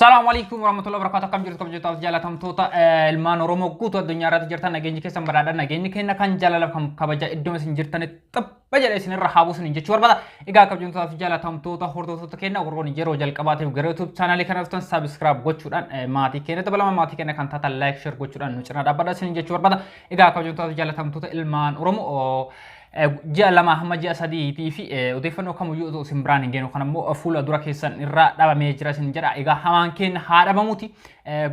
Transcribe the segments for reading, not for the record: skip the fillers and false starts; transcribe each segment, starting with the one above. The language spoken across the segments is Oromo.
Salaamu alaikum warahmatullahi wabarakatuh. Akkam jirtu kabajamtoota jaalatamtoota ilmaan Oromoo guutuu addunyaa irratti jirtan, nageenyi keessan badhaadha. Nageenyi keenya kan jaalala kan kabaja iddoo isin jirtanitti xapha jedha isinirra haa buusu jechuu barbaada. Egaa kabajamtoota jaalatamtoota hordoftoota keenya, warroonni yeroo jalqabaatiif gara YouTube chaanaalii kana dhuftan subscribe gochuudhaan maatii keenya dabalama, maatii keenya kan taatan like, share gochuudhaan nu cinaa dhaabbadha isin jechuu barbaada. Egaa kabajamtoota jaalatamtoota ilmaan Oromoo, ji'a 2 hamma ji'a 3tii fi odeeffannoo kamiyyuu otoo isin biraan hin geenu kan ammoo fuula dura keessan irraa dhabamee jira isin jedha. Egaa hamaan keenya haa dhabamuuti.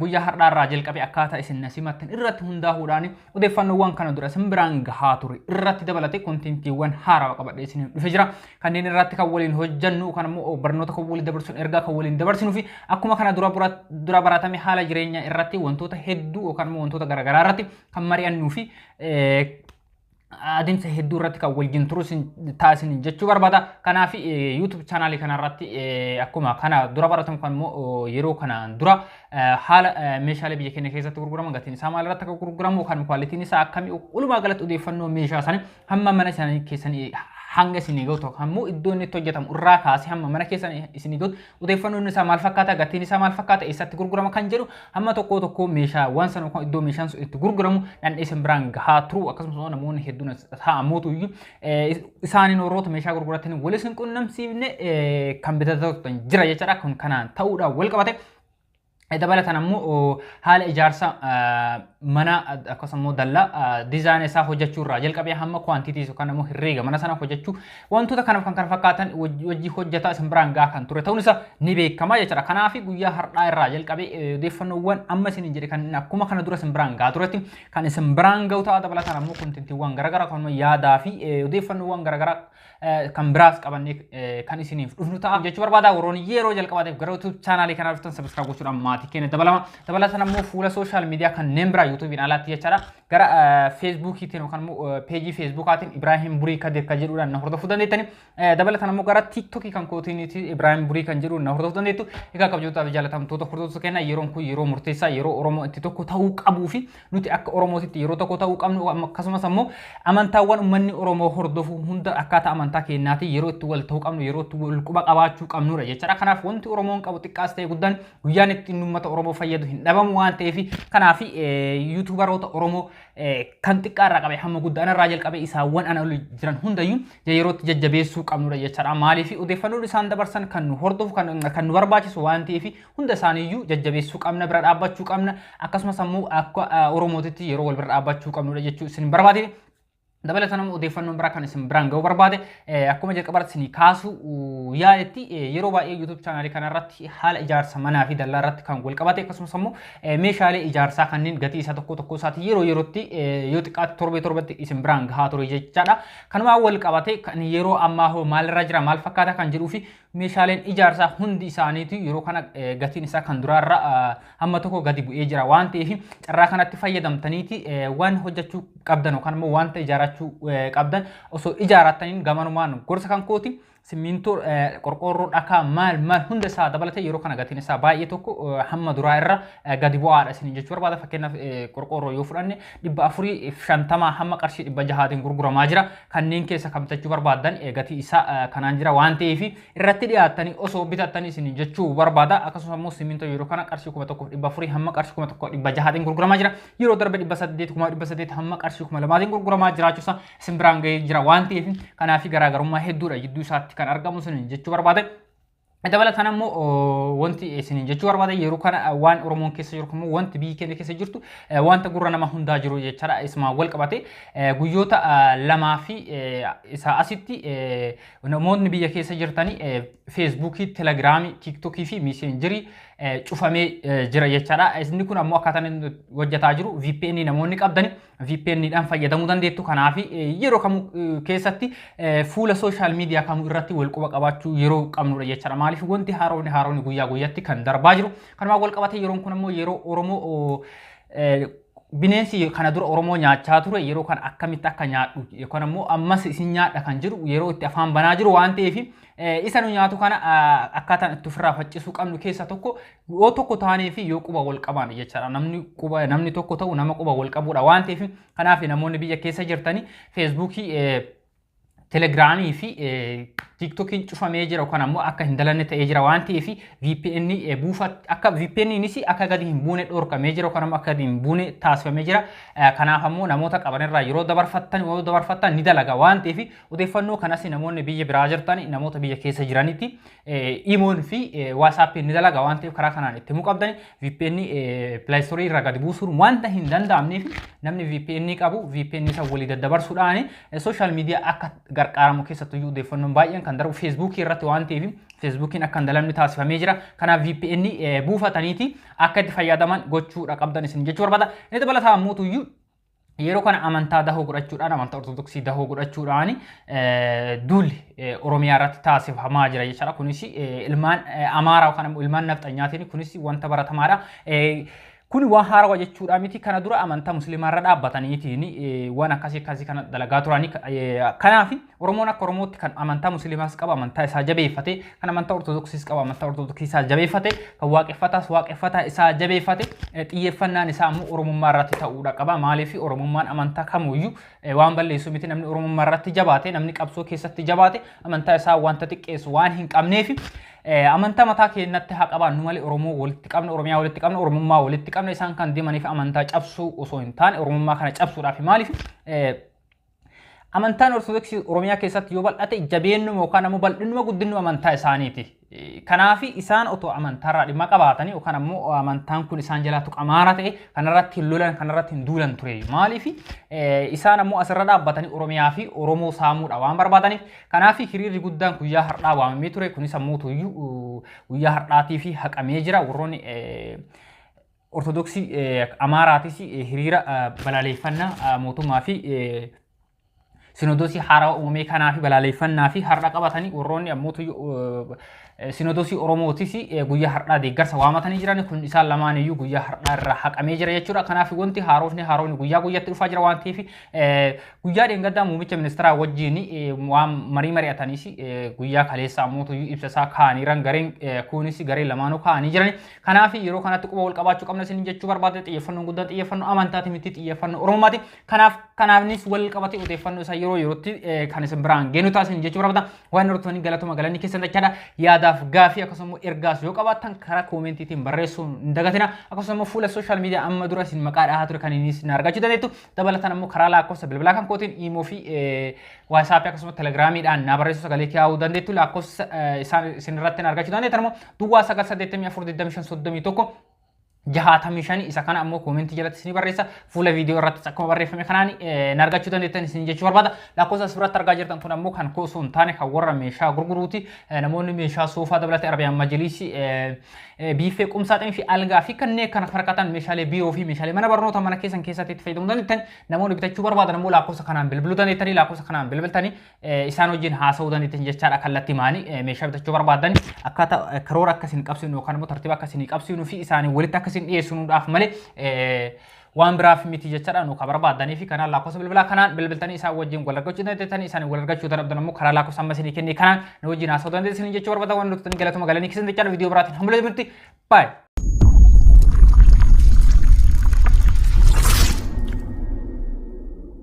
Guyyaa har'aa irraa jalqabee akkaataa isin na simattan irratti hundaa'uudhaan odeeffannoowwan kana dura isin biraan gahaa ture irratti dabalatee kontentiiwwan haarawaa qabadhee isin dhufe jira. Kanneen irratti kan waliin hojjannu kan ammoo barnoota kan waliin dabarsuun ergaa kan waliin dabarsinuu fi akkuma kana dura baratame haala jireenyaa irratti wantoota hedduu yookaan immoo wantoota garaagaraa irratti kan mari'annuu fi adeemsa hedduu irratti kan wajjin turu taasisan jechuu barbaada. Kanaaf YouTube chaanaalii kanarratti akkuma kana dura baratamu kan immoo yeroo kanaan dura haala meeshaalee biyya keenya keessatti gurguraman, gatiin isaa maal irratti akka gurguramu, kan kwaalitiin isaa akkamii, walumaa galatti odeeffannoo meeshaa isaanii hamma mana isaanii keessanii hanga isinii gahu tokko ammoo iddoo inni itti hojjetamu irraa kaasee hamma mana keessan isinii gahu odeeffannoon isaa maal fakkaata, gatiin isaa maal fakkaata, eessatti gurgurama kan jedhu hamma tokko tokko meeshaawwan sana yookaan iddoo meeshaan sun itti gurguramu dhandhee isin biraan gahaa turu. Akkasumas namoonni hedduun haa'amuutu iyyuu isaaniin warroota meeshaa gurguratan wal isin qunnamsiifne kan bitatan jira jechaadha. Kun kanaan ta'uudhaan wal qabate. Dabalataan ammoo haala ijaarsa mana akkasumas immoo dallaa diizaayinii isaa hojjechuu irraa jalqabee hamma kwaantitii yookaan immoo herreega mana sana hojjechuu, wantoota kanaaf kan kana fakkaatan hojii hojjetaa isin biraan gahaa kan ture ta'uun isaa ni beekama jechuudha. Kanaaf guyyaa har'aa irraa jalqabee odeeffannoowwan amma isin jedhe kan akkuma kana dura isin biraan gahaa turetti kan isin biraan gahu ta'a. Dabalataan ammoo kontentiiwwan garaagaraa kan yaadaa fi odeeffannoowwan garaagaraa kan biraas qabannee kan isiniif dhufnu ta'a jechuu barbaada. Warroonni yeroo jalqabaatiif gara YouTube chaanaalii kanaa dhuftan subscribe gochuudhaan maatii keenya dabalama. Dabalataan ammoo fuula social media kanneen biraa YouTubein alaatti jechaadha. Gara Facebookiitiin yookaan immoo peejii Facebookaatiin Ibrahim Burii Kadir kan jedhuudhaan na hordofuu dandeettani. Dabalataan ammoo gara TikTokii kan kootiiniiti Ibrahim Burii kan jedhuun na hordofuu dandeettu. Egaa kabajamtootaa fi jaalatamtoota hordoftoota keenya, yeroon kun yeroo murteessaa, yeroo Oromoo itti tokko ta'uu qabuu fi nuti akka Oromootitti yeroo tokko ta'uu qabnu, akkasumas ammoo amantaawwan uummanni Oromoo hordofu hunda akkaataa amantaa keenyaatiin yeroo itti wal ta'uu qabnu, yeroo itti wal quba qabaachuu qabnudha jechaadha. Kanaaf wanti Oromoon qabu xiqqaas ta'e guddaan guyyaan itti uummata Oromoo fayyadu hin dhabamu waan ta'eef, kanaaf yuutuubaroota Oromoo kan xiqqaa irraa qabee hamma guddaan irraa jalqabee isaawwan ana olii jiran hundayyuu yeroo itti jajjabeessuu qabnudha jechaadha. Maaliif odeeffannoon isaan dabarsan kan nu hordofu kan nu barbaachisu waan ta'eef, hunda isaaniiyyuu jajjabeessuu qabna, bira dhaabbachuu qabna, akkasumas ammoo akka Oromootitti yeroo wal bira dhaabbachuu qabnudha jechuu isin barbaade. Dabalataan ammoo odeeffannoon biraa kan isin biraan ga'uu barbaade, akkuma jalqabaatti isin kaasuu yaaletti, yeroo baay'ee YouTube chaanaalii kanarratti haala ijaarsa manaa fi dallaa irratti kan wal qabate, akkasumas ammoo meeshaalee ijaarsaa kanneen gatii isaa tokko tokko isaati yeroo yerootti yoo xiqqaatti torbee torbatti isin biraan gahaa ture jechaadha. Kanumaan wal qabate kan yeroo ammaa hoo maalirra jira, maal fakkaata kan jedhuu fi meeshaaleen ijaarsaa hundi isaaniitu yeroo kana gatiin isaa kan duraarra hamma tokko gadi bu'ee jira waan ta'eef, carraa kanatti fayyadamtaniiti waan hojjechuu qabdan yookaan immoo wanta ijaarrachuu qabdan osoo ijaarrattaniin gamanumaan gorsa kan kooti. Simmintoo, qorqoorroo, dhakaa, maal maal hunda isaa dabalatee yeroo kana gatiin isaa baay'ee tokko hamma duraa irra gadi bu'aadha isin jechuu barbaada. Fakkeenyaaf qorqoorroo yoo fudhanne 450 hamma qarshii 600tiin gurguramaa jira. Kanneen keessa kan bitachuu barbaaddan gatii isaa kanaan jira waan ta'eef irratti dhiyaattanii osoo bitattanii isin jechuu barbaada. Akkasumas immoo simmintoo yeroo kana qarshii 1400 hamma qarshii 1600tiin gurguramaa jira. Yeroo darbe 800, 1800 hamma qarshii 2000tiin gurguramaa jiraachuusaa isin biraan gahee jira waan ta'eef, kanaaf garaagarummaa hedduudha jidduu isaatti kan argamu isin jechuu barbaade. Dabalataan ammoo wanti isin jechuu barbaade, yeroo kana waan Oromoon keessa jiru immoo wanti biyyi keenya keessa jirtu wanta gurra nama hundaa jiru jechaadha. Isumaan wal qabate guyyoota 2 fi isaa asitti namoonni biyya keessa jirtanii Feesbuukii, Telegiraamii, Tiiktookii fi Miiseenjirii cufamee jira jechaadha. Inni kun ammoo akkaataan inni hojjetaa jiru VPN namoonni qabdani VPN dhaan fayyadamuu dandeettu. Kanaaf yeroo kamuu keessatti fuula social media kamuu irratti wal quba qabaachuu yeroo qabnudha jechaadha. Maaliif wanti haaromni haaromni guyyaa guyyaatti kan darbaa jiru. Kanumaan wal qabate yeroon kun ammoo yeroo Oromoo bineensi kana dura Oromoo nyaachaa ture yeroo kana akkamitti akka nyaadhu yookaan ammoo ammas isin nyaadha kan jiru yeroo itti afaan banaa jiru waan ta'eef, isa nu nyaatu kana akkaataan itti ofirraa faccisuu qabnu keessa tokko yoo tokko taanee fi yoo quba wal qabaan jechaadha. Namni quba namni tokko ta'u nama quba wal qabuudha waan ta'eef, kanaaf namoonni biyya keessa jirtanii Feesbuukii, Telegiraamii fi TikTokiin cufamee jira yookaan ammoo akka hin dalanne ta'ee jira waan ta'eef, VPN buufa akka VPNnis akka gadi hin buune dhorkamee jira yookaan ammoo akka gadi hin buune taasifamee jira. Kanaaf ammoo namoota qaban irraa yeroo dabarfattan ni dalaga waan ta'eef, odeeffannoo kanas namoonni biyya biraa jirtan namoota biyya keessa jiranitti Imoon fi WhatsAppiin ni dalaga waan ta'eef, karaa kanaan itti himuu qabdani. VPN Play Store irraa gadi buusuun wanta hin danda'amneef, namni VPN qabu VPN isa walii daddabarsuudhaan social media akka gargaaramu, keessattuyyuu odeeffannoon baay'een kan darbu Feesbuukii irratti waan ta'eef, Feesbuukiin akka hin dalamne taasifamee jira. Kanaaf VPN buufataniiti akka itti fayyadaman gochuudha qabdan isin jechuu barbaada. Inni dabalataa ammoo yeroo kana amantaa dahoo godhachuudhaan, amantaa Ortodoksii dahoo godhachuudhaan duulli Oromiyaa irratti taasifamaa jira jechaadha. Kunis ilmaan Amaaraa yookaan immoo ilmaan nafxanyaatiin, kunis wanta baratamaadha. Kun waan haarawaa jechuudha miti. Kana dura amantaa Musliimaa irra dhaabbataniitiin waan akkasii akkasii kana dalagaa turanii. Kanaaf Oromoon akka Oromootti kan amantaa Musliimaas qaba, amantaa isaa jabeeffate, kan amantaa Ortodoksiis qaba, amantaa Ortodoksii isaa jabeeffate, kan Waaqeffataas Waaqeffataa isaa jabeeffate, xiyyeeffannaan isaa ammoo Oromummaa irratti ta'uudha qaba. Maaliif? Oromummaan amantaa kamuyyuu waan balleessu miti. Namni Oromummaa irratti jabaate, namni qabsoo keessatti jabaate, amantaa isaa wanta xiqqeessu waan hin qabneef, amantaa mataa keenyatti haa qabaannu malee Oromoo walitti qabna, Oromiyaa walitti qabna, Oromummaa walitti qabna. Isaan kan deemaniif amantaa cabsuu osoo hin taane Oromummaa kana cabsuudhaaf. Maaliif? Amantaan Ortodoksii Oromiyaa keessatti yoo bal'ate jabeennuma yookaan ammoo bal'inuma guddinuma amantaa isaaniiti. Kanaaf isaan otoo amantaarraa dhimma qabaatanii yookaan ammoo amantaan kun isaan jalaa tuqamaara ta'e, kanarratti hin lolan, kanarratti hin duulan ture. Maaliif? Isaan ammoo asirra dhaabbatanii Oromiyaa fi Oromoo saamuudha waan barbaadaniif. Kanaaf hiriirri guddaan guyyaa har'aa waamamee ture. Kunis ammoo tuyyuu guyyaa har'aatii fi haqamee jira. Warroonni Ortodoksii Amaaraatis hiriira balaleeffannaa mootummaa fi sinodosii haarawaa uumamee kanaa fi balaleeffannaa fi har'a qabatanii, warroonni ammoo sinodosii Oromootis guyyaa har'aa deeggarsa waamatanii jiran. Kun isaan lamaan iyyuu guyyaa har'aa irraa haqamee jira jechuudha. Kanaaf wanti haarofni guyyaa guyyaatti dhufaa jira waan ta'eef, guyyaa dheengaddaa muummicha ministeeraa wajjin waan marii mari'ataniis, guyyaa kaleessa ammoo ibsa isaa kaa'aniiran, gareen kunis gareen lamaanuu kaa'anii jiran. Kanaaf yeroo kanatti quba wal qabaachuu qabna isin jechuu barbaade. Xiyyeeffannoon guddaan xiyyeeffannoo amantaati miti, xiyyeeffannoo Oromummaati. Kanaaf kanaafnis wal qabate odeeffannoo isaa yeroo yerootti kan isin biraan geenu taasisan jechuu barbaada. Waan hordoftanii galatuma, galanni keessan jechaadha. Yaadaaf gaafii akkasuma ergaas yoo qabaattan karaa koomentiitiin barreessuu hin dagatina. Akkasuma fuula social media amma dura isin maqaa dhahaa ture kan inni isin argachuu dandeettu. Dabalataan ammoo karaa lakkoofsa bilbilaa kan kootiin Iimoo fi WhatsAppii akkasuma Telegiraamiidhaan naa barreessuu, sagalee kaa'uu dandeettu. Lakkoofsa isaan isin irratti argachuu dandeettan ammoo 0984253165. Isa kana ammoo koomentii jalatti isinii barreessa, fuula viidiyoo irratti akkuma barreeffame kanaan na argachuu dandeettan isin jechuu barbaada. Lakkoofsa as biratti argaa jirtan kun ammoo kan koo osoo hin taane kan warra meeshaa gurguruuti. Namoonni meeshaa soofaa dabalatee, arabiyaan majiliisii, biiffee, qumsaaxinii fi algaa fi kanneen kana fakkaatan, meeshaalee biiroo fi meeshaalee mana barnoota mana keessan keessatti itti fayyadamuu dandeettan, namoonni bitachuu barbaadan ammoo lakkoofsa kanaan bilbiluu dandeettanii, lakkoofsa kanaan bilbiltanii isaan wajjin haasa'uu dandeettan jechaadha. Kallattii maanii meeshaa bitachuu barbaadan akkaataa karoora akkasiin qabsiinu yookaan immoo tartiiba akkasiin qabsiinuu fi isaanii walitti akkasiin dhiyeessinuudhaaf malee waan biraaf miti jechaadha. Nu ka barbaadanii fi kanaan lakkoofsa bilbilaa kanaan bilbiltanii isaan wajjin wal argachuu dandeettanii, isaanii wal argachuu dadhabdan ammoo karaa lakkoofsa amma isinii kennee kanaan nu wajjin haasa'uu dandeessanii jechuu barbaada. Waan nuti galatuma galanii keessan jechaadha. Viidiyoo biraatiin hamma baay'ee.